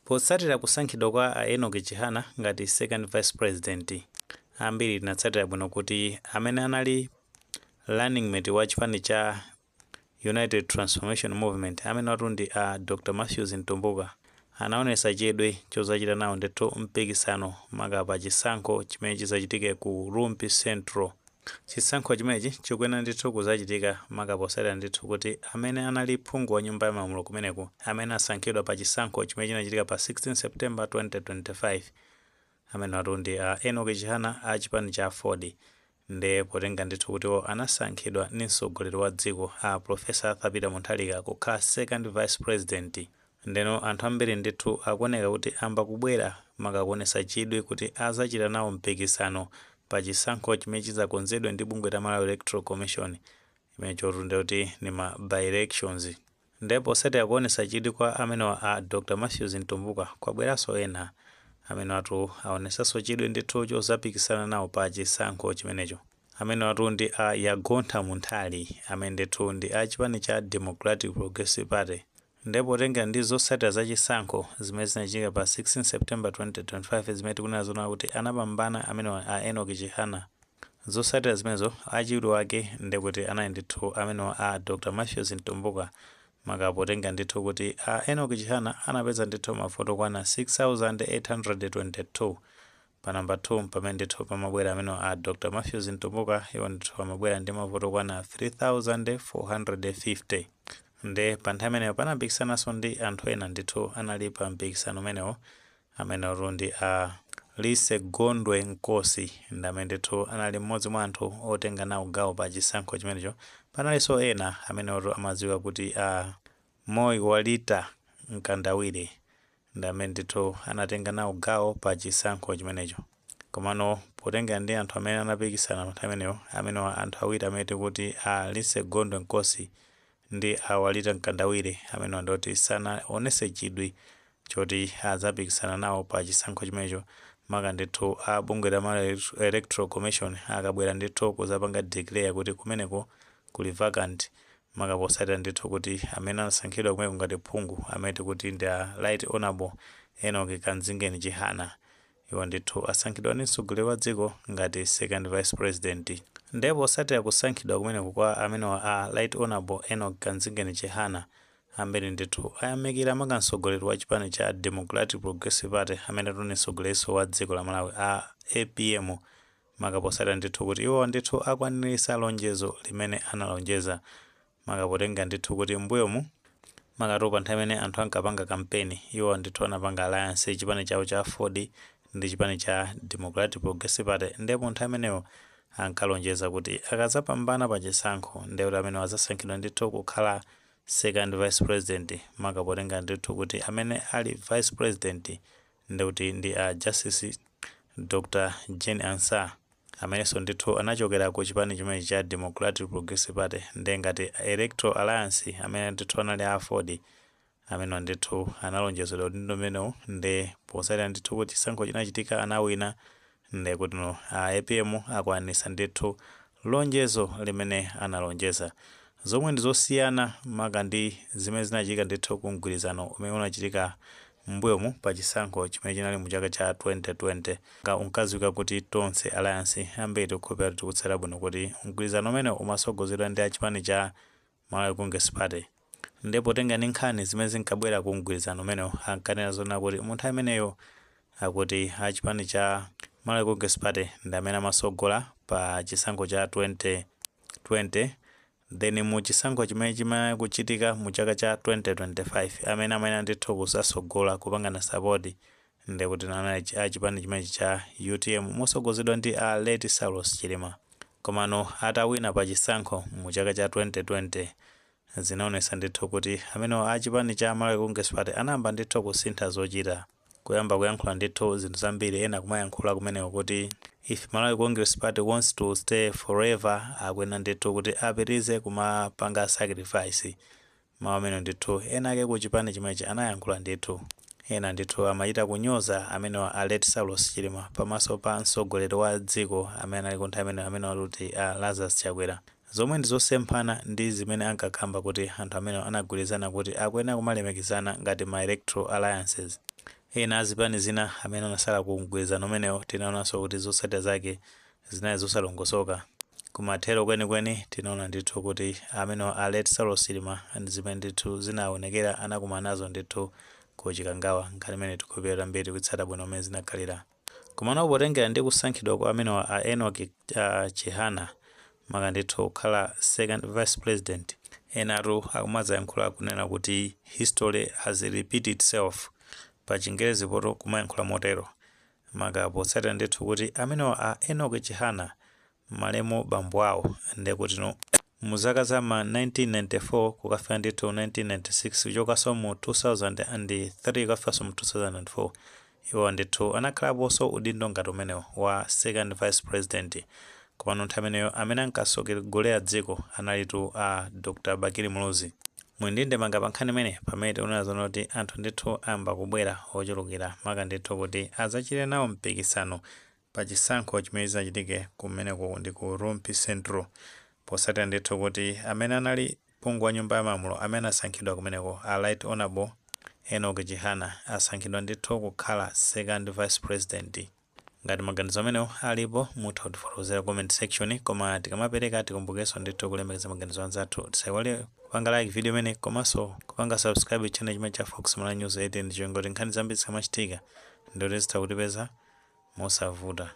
Potsatira kusankhidwa kwa a Enoch Chihana ngati second vice president, ambiri tinatsatira bwino kuti amene anali running mate wa chipani cha United Transformation Movement, amene watu ndi a Dr Matthews Mtumbuka, anaonesa chidwi chozachita nawo ndithu mpikisano maka pa chisankho chimene chizachitike ku Rumphi Central. Chisankho chimenechi chikuyenera ndithu kuzachitika maka posatira ndithu kuti amene anali phungu wa nyumba ya malamulo kumeneku, amene asankhidwa pa chisankho chimene chinachitika pa 16 September 2025, amene watu ndi a Enoch Chihana a chipani cha AFORD. Nde potenga ndithu kuti anasankhidwa ndi mtsogoleri wa dziko a Professor Arthur Peter Mutharika kukhala second vice president, ndeno anthu ambiri ndithu akuoneka kuti amba kubwera maka kuonesa chidwi kuti azachita nawo mpikisano pa chisankho chimene chizakonzedwe ndi bungwe la Malawi Electoral Commission, imene chotu ndikuti ni ma by elections. Ndipo posatira kuonesa chidwi kwa amenewa a Dr Matthews Mtumbuka, kwabweranso ena amene watu aonesanso chidwi ndithu chozapikisana nawo pa chisankho chimenecho. Amene watu ndi a Yagontha Munthali, amene ndithu ndi a chipani cha Democratic Progressive Party. Ndipo potengera ndi zotsatira za chisankho zimene zinachitika pa 16 September 2025, zimene tikunena zona kuti anapambana amene a Enoch Chihana, zotsatira zimenezo achiwiri wake ndikuti anali ndithu amenewa a Dr Matthews Mtumbuka, maka potenga ndithu kuti a Enoch Chihana anapeza ndithu mavoti okwana 6822. Pa namba 2 pamene ndithu pamabwera amene a Dr Matthews Mtumbuka, iwo ndithu amabwera ndi mavoti okwana 3450. Nde pa nthawi imeneyo panapikisanaso ndi anthu ena ndithu anali pa mpikisano umenewo, amenewo ndi a Lise Gondwe Nkosi, ndi amene ndithu anali mmodzi mwa anthu otenga nawo gawo pa chisankho chimenecho. Panalinso ena amenewo amadziwika kuti a Moi Walita Mkandawire, ndi amene ndithu anatenga nawo gawo pa chisankho chimenecho. Komano potengera ndi anthu amene anapikisana nthawi imeneyo, amenewa anthu awiri amene tikuti a Lise Gondwe Nkosi ndi a Walita Mkandawire, amenewa ndoti sanaonese chidwi choti adzapikisana nawo pa chisankho chimenecho, maka ndithu a bungwe la Malawi Electoral Commission akabwera ndithu kuzapanga declare kuti kumeneko kuli vacant, maka posatira ndithu kuti amene anasankhidwa kumeneko ngati phungu, amene tikuti ndi a Right Honorable Enoch Kanzingeni Chihana, iwo ndithu asankhidwa ndi mtsogoleri wa dziko ngati second vice president. Ndipo posatira kusankhidwa kumeneko kwa amenewa a Right Honorable Enoch Kanzingeni Chihana, ambiri ndithu ayamikira maka mtsogoleri wa chipani cha Democratic Progressive Party, amene tuni mtsogoleri wa dziko la Malawi, a APM, maka posatira ndithu kuti iwo ndithu akwaniritsa lonjezo limene analonjeza, maka potenga ndithu kuti mbuyomu, makatu pa nthawi imene anthu ankapanga kampeni, iwo ndithu anapanga alliance chipani chawo cha AFORD ndi chipani cha Democratic Progressive Party. Ndipo nthawi imeneyo ankalonjeza kuti akadzapambana pa chisankho, ndekuti amene adzasankhidwa ndithu kukhala second vice president, maka potenga ndithu kuti amene ali vice president ndekuti ndi a Justice Dr Jane Ansah, amenenso ndithu anachokera ku chipani chimenechi cha Democratic Progressive Party. Ndiye ngati electoral alliance, amene ndithu anali a AFORD, amene ndithu analonjezedwa udindo umenewu. Ndi posatira ndithu kuti chisankho chinachitika, anawina, ndi kuti no, a APM akwanitsa ndithu lonjezo limene analonjeza, zomwe ndi zosiyana maka ndi zimene zinachitika ndithu ku mgwirizano umene unachitika m'mbuyomu pa chisankho chimene chinali mu chaka cha 2020, unkadziwika kuti Tonse Alliance. Ambiri tikukhulupirira kuti tikutsata bwino kuti mgwirizano umene umasogozedwa ndi achipani cha Malawi Congress Party. Ndipo tengani nkhani zimene zinkabwera ku mgwirizano umenewo, ankanena zona kuti munthu ameneyo akuti achipani cha Malawi Congress Party ndi amene amasogola pa chisankho cha 2020. Then mu chisankho chimene chimakuchitika mu chaka cha 2025, amene amayenera ndithu kusasogola kupangana support ndikuti anali achipani chimenechi cha UTM mosogozedwa ndi a late Saulos Chilima. Komano atawina pa chisankho mu chaka cha 2020, zinaonesa ndithu kuti amenewo achipani cha Malawi Congress Party anayamba ndithu kusintha zochita, kuyamba kuyankhula ndithu zinthu zambiri. Ena kumayankhula kumeneko kuti if Malawi Congress Party wants to stay forever, akuyenera ndithu kuti apitirize kumapanga sacrifice. Mawu amene ndithu ena ake ku chipani chimenechi anayankhula ndithu. Ena ndithu amachita kunyoza amenewa a late Saulos Chilima pamaso pa mtsogoleri wa dziko amene anali ku nthawi imene, amene wakuti a Lazarus Chakwera, zomwe ndi zosemphana ndi zimene ankakamba kuti anthu amene anagwirizana kuti akuyenera kumalemekezana ngati ma electoral alliances. Ena azipani zina amene anasala ku mgwirizano umenewo, tinaonanso kuti zotsatira zake zinali zosalongosoka. Kumathero kwenikweni tinaona ndithu kuti amenewa a late Saulos Chilima ndi zimene ndithu zinaonekera anakumana nazo ndithu ku Chikangawa. Nkhani imene tikupita mbiri kutsata bwino mmene zinakhalira. Komano potengera ndi kusankhidwa kwa amenewa a Enoch Chihana, maka ndithu kukhala second vice president, enatu akumadzayankhula kunena kuti history has repeated itself, pa Chingerezi poto kumayankhula motero, maka potsatira ndithu kuti amenewa a Enoch Chihana, malemu bambo awo, ndekuti no mu zaka za ma 1994 kukafika ndithu 1996, kuchokanso mu 2003 kukafikanso mu 2004, iwo ndithu anakhalaponso udindo ngati umenewo wa second vice president. Komano nthawi imeneyo amene ankasogolera dziko analitu a Dr Bakili Muluzi. Mwindi ndemanga pa nkhani imene, pamene tikuona zoona kuti anthu ndithu ayamba kubwera ochulukira, maka ndithu kuti adzachite nawo mpikisano pa chisankho chimene chidzachitike kumeneko ndi ku Rumphi Central, posatira ndithu kuti amene anali phungu wa nyumba ya malamulo amene asankhidwa kumeneko, a Right Honorable Enoch Chihana, asankhidwa ndithu kukhala second vice president. Ngati maganizo amenewo alipo, mutha kutifotokozera comment section. Koma tikamapereka, tikumbukenso ndithu kulemekeza maganizo anzathu. Tisayiwale kupanga like video imene komanso kupanga subscribe channel chimene cha Fox Malawi News 18, ndichongoti nkhani zambiri zikamachitika ndoti zitha kutipeza mosavuta.